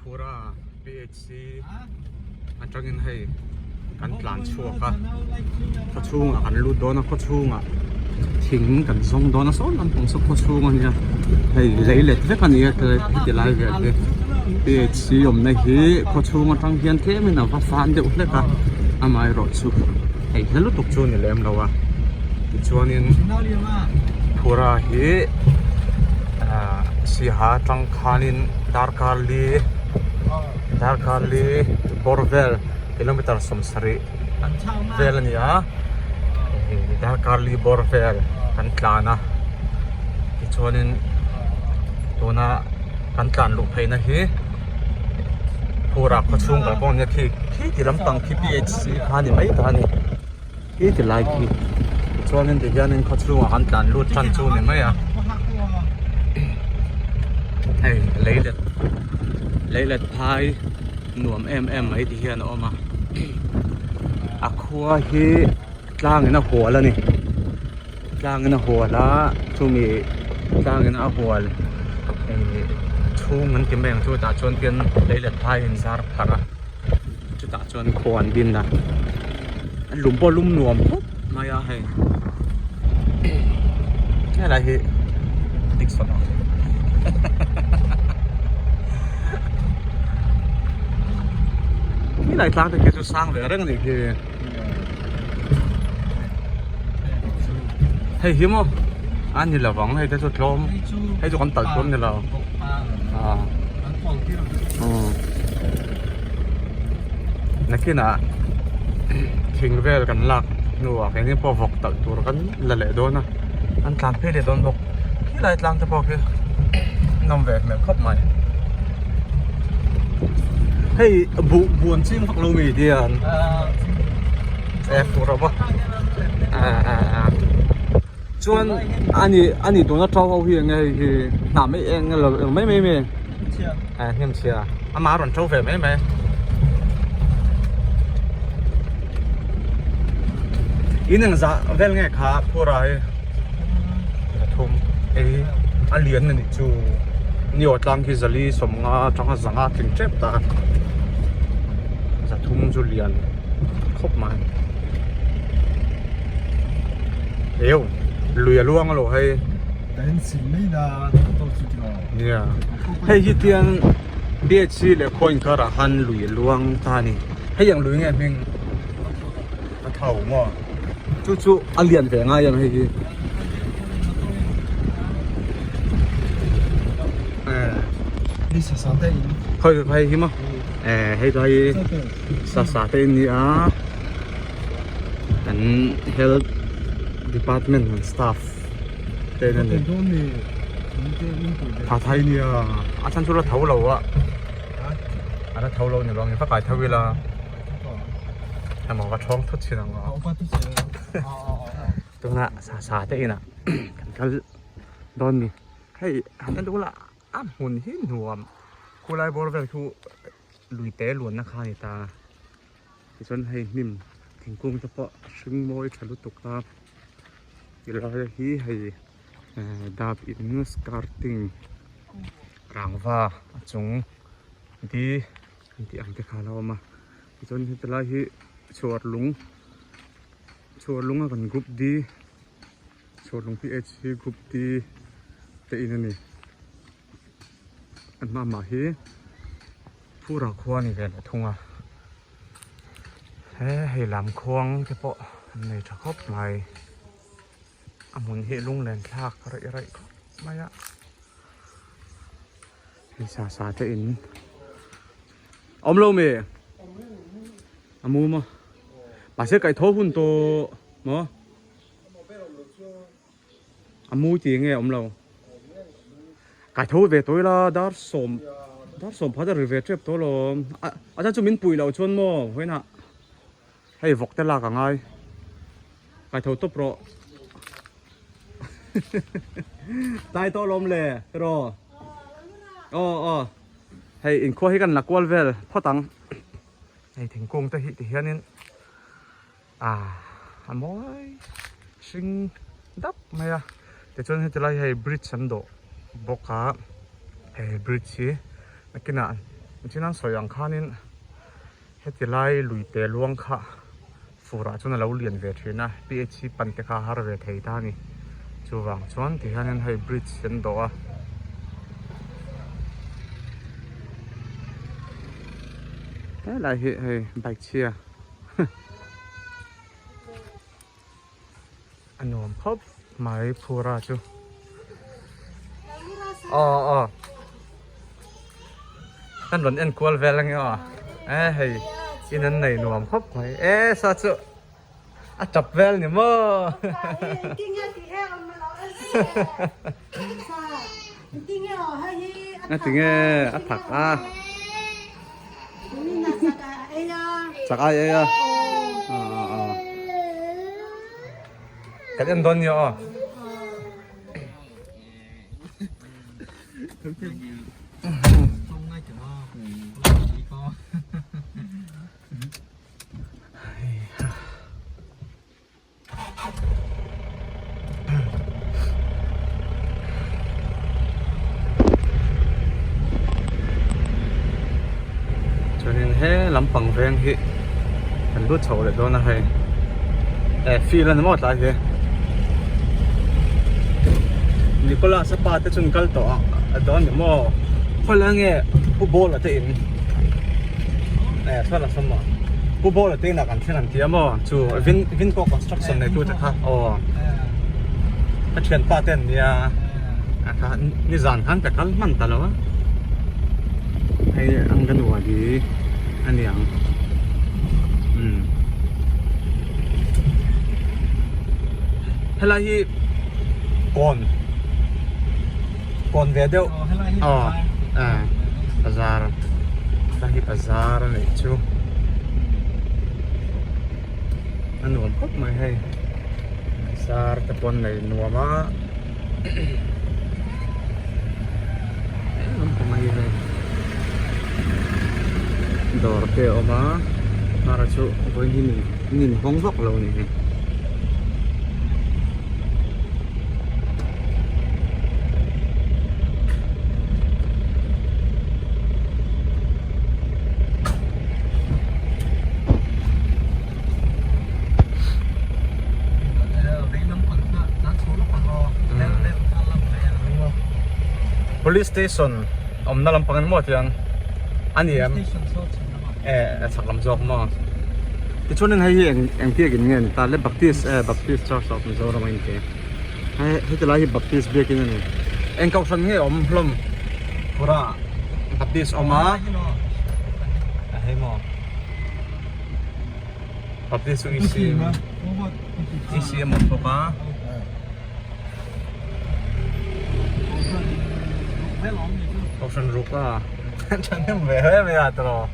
Phura PHC atangin hei kan tlan chhuak a khaw chhungah kan lut dawn a khaw chhungah thing kan zawng dawn a sawn lampang saw khaw chhung a nia hei lei let vek a ni a heti lai vel hi PHC awmna hi khaw chhung atang hian tlemin a va fan deuh hlek a amaherawhchu hei hla lutuk chu a ni lem lo a tichuanin Phura hi ah Siaha atang khanin darkar li darkar li bawr vel kilometer sawmsarih vel a ni a darkar li bawr vel kan tlan a tichuanin tuna kan tlan luh phei na hi Phura khaw chhung kal pawh a nia khi khi ti lampang khi PHC kha a ni mai ta a ni. Khi ti lai khi tichuanin ti hianin khaw chhungah kan tlan lut tan chu ni mai a hei leilet leilet phai nuam em em mai ti hian a awm a a khua hi tlangin a hual a ni tlangin a hual a chumi tlangin a hual ih chhung an ti mai ang chu tah chuan khian leilet phai a inzar pharh a. Chutah chuan khaw an din a, lum pawh lum nuam khawp mai a hei helai hi Dickson a helai tlang te khi chu sang ve reng a nih khi hei hi maw a ni lo vang hei te chu tlawm hei chu kan talh tur a ni lo Nakinah thing vel kan lak hnuah keini pawh vawk talh tur kan la leh dawn a an tlan phei leh dawn bawk khilai tlang te pawh khi nawm ve hmel khawp mai hei buh buan ching vak lo mi dian e fur a bawk chuan ani ani tuna to ho hi enge hei hi hnah mai eng eng lo mai mai mai hnim chhia ama a rawn to ve mai mai in eng zah vel nge kha phura hi pathum ei a lian a nih chu ni aw tlang khi zali sawmnga atanga zanga tling tep ta zathum chu lian khawp mai. Eo lui a luang alo hei nia hei hi tiang BHC leh khaw inkar ah khan lui a luang ta a ni hei ang lui nge hming a tho maw chu chu a lian ve ngai ang hei hi hei hi maw hei chu hei sasa te in ni a. Kan health department an staff te in ani tha thai nia a chhan chu la tho lo a a la tho lo ni lo ang va kai tho ila emaw va thawng thut chin ang tuna sa sa te inah kan kal dawn ni hei han en duh la a hmun hi nuam khulai bawr vel khu lui te luanna kha a ni ta. Tichuan hei hnim thingkung te pawh a hring mawi tha lutuk a tilai hi hei dap in skirting rangva a chung di an tih ang te kha a lo awm a tichuan heti lai hi chhuar lung chhuar lung a kan group D chhuar lung PH hi group D te in a ni a hma mah hi. Phura khua a ni ve leh thung a he hei lam khuang te pawh an nei tha khawp mai a hmun hi lunglen thlak raih raih khawp mai a hei sa sa te in awm lo mi a mu maw mahse kaih tho hun tawh maw A mu tih nge awm lo. Kai tho ve tawh ila dar sawm dar sawm phat a ri ve tep tawh lo. A a chan chu min puih loh chuan maw vawiinah hei vawk te lak a ngai. Kai tho tawp rawh. Tlai tawh lawm le rawh. Aw aw hei inkhua hi kan la kual vel phawt ang. Hei thingkung te hi ti hianin. Ah a mawi hring dap mai a tichuan heti lai hi hei bridge an dawh bawk a hei bridge hi nakinah Nichin an sawi ang khanin heti lai lui te luang kha furah chuan a lo lian ve thin a PHC pan te kha a har ve thei ta a ni chuvang chuan ti hianin hei bridge an dawh a. Helai hi hei bike chhia a nuam khawp mai phura chu aw aw kan rawn en kual vel ange aw e hei in an nei nuam khawp mai e sa chu a tap vel ni maw Ngatinge a thak a chak ai ei a kan en dawn nia aw. Chuanin he lampang veng hi kan lut chho leh dawn a hei eh field a ni maw tlai hi Nicholas a pa te chu an kal tawh a dawn ni maw khawilai nge Pu Bawla te in eh thlalak a sawm maw Pu Bawla te inah kan thleng an ti a maw chu vin Vinco construction nei tu te kha aw ka thianpa te an nia a kha nizan khan ka kal hman ta lo a hei anganwadi a ni ang umm helai hi kawn kawn ve deuh aw eh bazar helai hi bazar a nih chu. A nuam khawp mai hei sar te pawn nei nuam a eng mai hei dawr te a awm a hmara chu vawiin hi an inhawng vak lo a ni hei. Police station awmna lampang an maw tiang a ni em eh a chhak lam zawk maw tichuanin hei hi eng eng biakin nge ni ta le Baptist eh Baptist Church of Mizoram a inti hei heti lai hi Baptist biakin a ni eng kohhran nge awm hlawm phura Baptist awm a a hei maw. Baptist chu ECM ECM awm bawk a. Kohhran ruk a thahnem ve hle mai a tawh.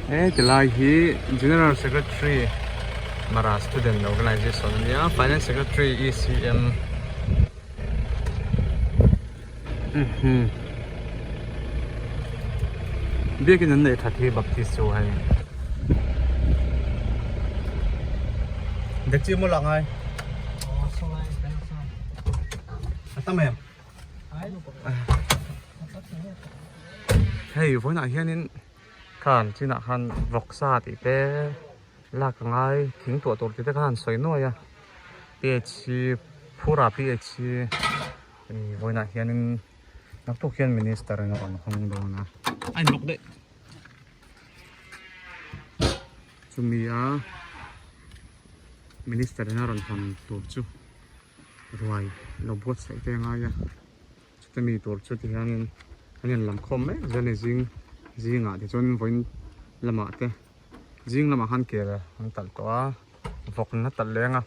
He tilai hi General Secretary Mara Student Organization a nia Finance Secretary ECM Biakin an neih that hi Baptist chu hei. Dekchi maw lah ngai? A tam em? Hei vawiinah hianin khan chinah khan vawksa tih te lak a ngai thing tuah tur tih te khan an sawi nuai a PHC phura PHC Hei vawiinah hianin naktuk hian minister in a rawn hawng dawn a a inbawk daih chumi a minister in a rawn hawn tur chu ruai lo buatsaih te a ngai a chuta mi tur chu ti hianin an in lam khawm mek zel a ni zing zingah tichuan vawiin lamah te zing lamah khan kel an talh tawh a vawk in a talh leng a.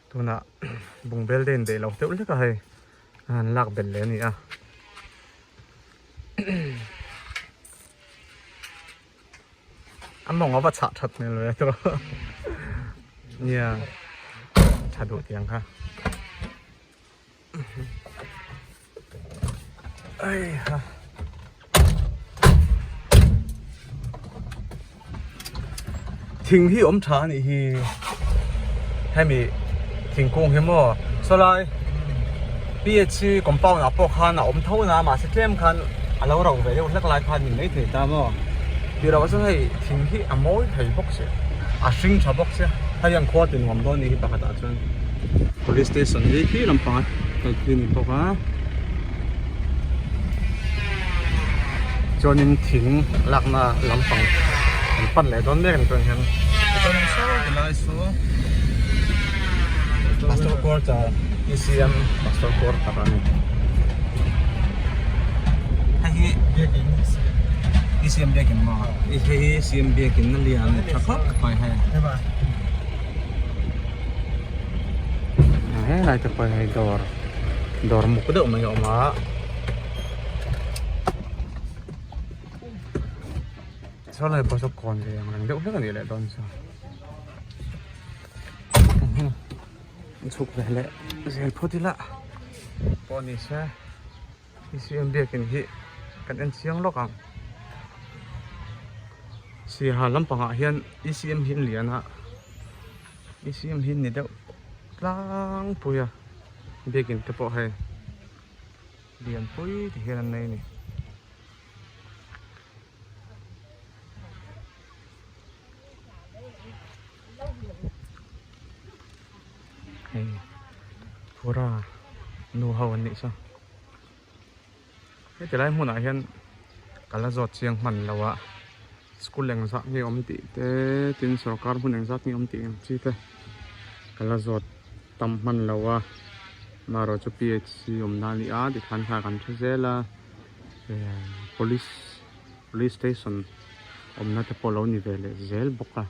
Tunah bungbel te indaih lo deuh hlek a hei a han lak belh leh a ni a a mawng a va chhah that hmel ve tawh nia tha duh tiang kha Eiha. Thing hi awm tha anih hi hemi thingkung hi maw sawlai. PHC compound ah pawh khan a awm tho na mahse tlem khan a lo ro ve deuh hlek lai khan ni mai thei ta maw tih loh chuan hei thing hi a mawi thei bawk si a hring tha bawk sia hei hian khua ti nuam dawn a nih hi pakhat ah chuan police station hi khi lampang a kal khi a ni bawk a chuanin thing lakna lampang an pan leh dawn mek a ni chuan hian chuanin saw tilai saw pastor quarter ECM pastor quarter a ni hei hi ECM biakin maw hei hi ECM biakin a lian tha khawp mai hei helai te pawh hei dawr dawr muk deuh mai a awm a. Saw lai pawh saw kawn ve ang reng deuh hlek a nih leh dawn chu chhuk ve leh zel phawt ila pawh ni se ECM biakin hi kan en chiang lawk ang Siaha lampangah hian ECM hi an lian a ECM hi ni deuh tlangpui a biakin te pawh hei lianpui ti hian an nei a ni. Hei pura nu ho an nih chu heti lai hmunah hian ka la zawt chiang hman lo a school engzah nge awm tih te tin sorkar hmun engzat nge awm tih ang chi te ka la zawt tam hman lo a amaherawhchu PHC awmna a ni a tikhan kha kan hre zel a. Police police station awmna te pawh lo ni ve leh zel bawk a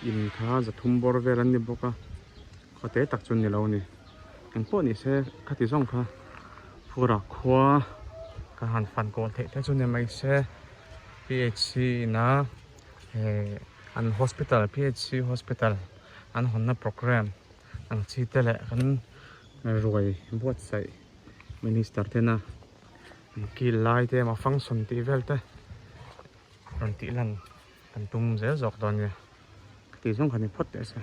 in kha zathum bawr vel an ni bawk a khaw te tak chu an ni lo a ni engpawh ni se khati zawng kha phura khua ka han fan kawl theih te chu ni mai se PHC ina eh an hospital PHC hospital an hawnna programme ang chi te leh kan ruai buatsaih. Minister tena an kil lai te emaw function tih vel te rawn tih lan kan tum zel zawk dawn nia ka tih zawng kha ni phawt teh se.